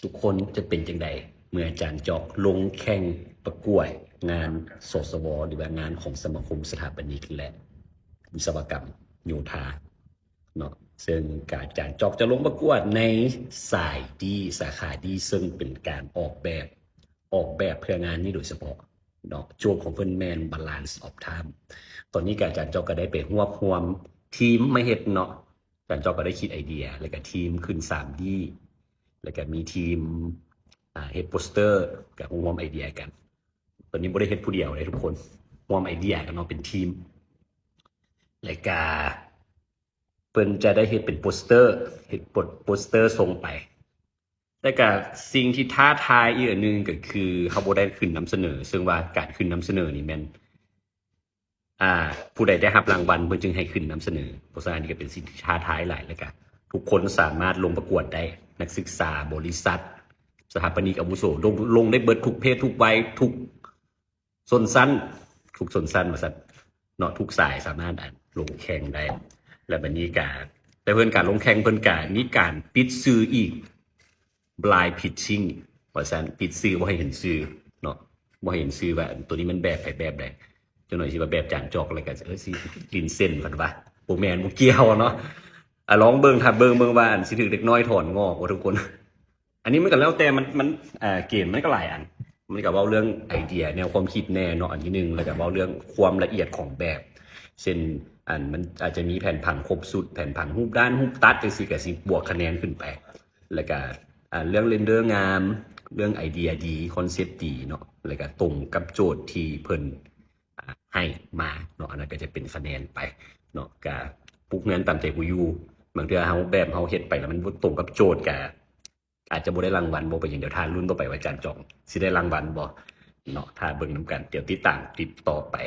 ທຸກຄົນຈະເປັນຈັ່ງໃດ ເມື່ອອາຈານຈອກລົງແຂ່ງປະກວດງານ ສສວ ຫຼືວ່າງານຂອງສະມາຄົມສະຖາປະນິກ ແລະ ວິສະວະກຳໂຍທາເນາະ. ເຊິ່ງກາອາຈານຈອກຈະລົງປະກວດໃນສາຍ D ສາຂາ D ເຊິ່ງເປັນການອອກແບບ ອອກແບບເພື່ອງານນີ້ໂດຍສະເພາະເນາະ. ໂຈດຂອງເພິ່ນແມ່ນ Balance of Time. ຕອນນີ້ກາອາຈານຈອກກໍໄດ້ໄປຮວບຮວມທີມມາເຮັດເນາະ. ອາຈານຈອກກໍໄດ້ຄິດໄອເດຍ ແລ້ວກໍທີມຂຶ້ນ 3D ແລ້ວກໍມີທີມ ອ່າ ເຮັດໂປສເຕີ ກໍຮວມໄອເດຍກັນ. ຕອນນີ້ບໍ່ໄດ້ເຮັດຜູ້ດຽວເດ້ທຸກຄົນ ຮວມໄອເດຍກັນເນາະ ເປັນທີມ ແລ້ວກໍເພິ່ນຈະໄດ້ເຮັດເປັນໂປສເຕີ ເຮັດໂປ ໂປສເຕີສົ່ງໄປ. ແລ້ວກໍສິ່ງທີ່ທ້າທາຍອີກອັນໜຶ່ງກໍຄືເຮົາບໍ່ໄດ້ຂຶ້ນນຳສະເໜີ ເຊິ່ງວ່າການຂຶ້ນນຳສະເໜີນີ້ແມ່ນ ອ່າ ຜູ້ໃດໄດ້ຮັບລາງວັນເພິ່ນຈຶ່ງໃຫ້ຂຶ້ນນຳສະເໜີ. ເພາະສະນັ້ນນີ້ກໍເປັນສິ່ງທີ່ທ້າທາຍຫຼາຍ ແລ້ວກໍທຸກຄົນສາມາດລົງປະກວດໄດ້ ນັກສຶກສາ, ບໍລິສັດ, ສະຖາປະນິກອາວຸໂສ ລົງ ລົງໄດ້ເບິດທຸກເພດທຸກໄວ ທຸກຊົນຊັ້ນ ທຸກຊົນຊັ້ນວ່າຊັ້ນເນາະ ທຸກສາຍສາມາດ ອັນ ລົງແຂ່ງໄດ້. ແລ້ວບັດນີ້ກະ ແຕ່ເພິ່ນການລົງແຂ່ງເພິ່ນກະມີການປິດຊື່ອີກ Blind Pitching ວ່າຊັ້ນ ປິດຊື່ບໍ່ໃຫ້ເຫັນຊື່ເນາະ ບໍ່ໃຫ້ເຫັນຊື່ວ່າ ອັນ ໂຕນີ້ມັນແບບໃຜແບບໃດ. ຈັກໜ້ອຍຊິວ່າແບບຈານຈອກ ແລ້ວກະ ເອີ ຊິຫຼິ້ນເສັ້ນ ເພິ່ນວ່າ ບໍ່ແມ່ນ ບໍ່ກ່ຽວເນາະ. ອາ ລອງເບິ່ງ ຖ້າເບິ່ງ ເບິ່ງວ່າ ອັນ ຊິຖືກເດັກນ້ອຍຖອນງອກບໍ່ທຸກຄົນ. ອັນນີ້ມັນກໍແລ້ວແຕ່ ມັນ ມັນ ເກມມັນກໍຫຼາຍອັນ ມັນກໍເວົ້າເລື່ອງໄອເດຍ ແນວຄວາມຄິດແດ່ເນາະ ອັນທີໜຶ່ງ ແລ້ວກໍເວົ້າເລື່ອງຄວາມລະອຽດຂອງແບບ ເຊັ່ນ ອັນ ມັນອາດຈະມີແຜນຜັງຄົບຊຸດ ແຜນຜັງຮູບດ້ານ ຮູບຕັດ ຈັ່ງຊີ້ ກໍຊິບວກຄະແນນຂຶ້ນໄປ. ແລ້ວກໍ ອ່າ ເລື່ອງເຣນເດີງາມ ເລື່ອງໄອເດຍດີ ຄອນເຊັບດີເນາະ ແລ້ວກໍຕົງກັບໂຈດທີ່ເພິ່ນ ອ່າ ໃຫ້ມາເນາະ ອັນນັ້ນກໍຈະເປັນຄະແນນໄປເນາະ. ກະປຸກເຮືອນຕາມໃຈຜູ້ຢູ່ ບາງເທື່ອເຮົາ ແບບເຮົາເຮັດໄປແລ້ວມັນບໍ່ຕົງກັບໂຈດ ກະອາດຈະບໍ່ໄດ້ລາງວັນ ບໍ່ເປັນຫຍັງ ດຽວຖ້າລຸ້ນຕໍ່ໄປວ່າຈານຈອກຊິໄດ້ລາງວັນບໍ່ເນາະ ຖ້າເບິ່ງນຳກັນ ດຽວຕິດຕາມຄລິບຕໍ່ໄປ.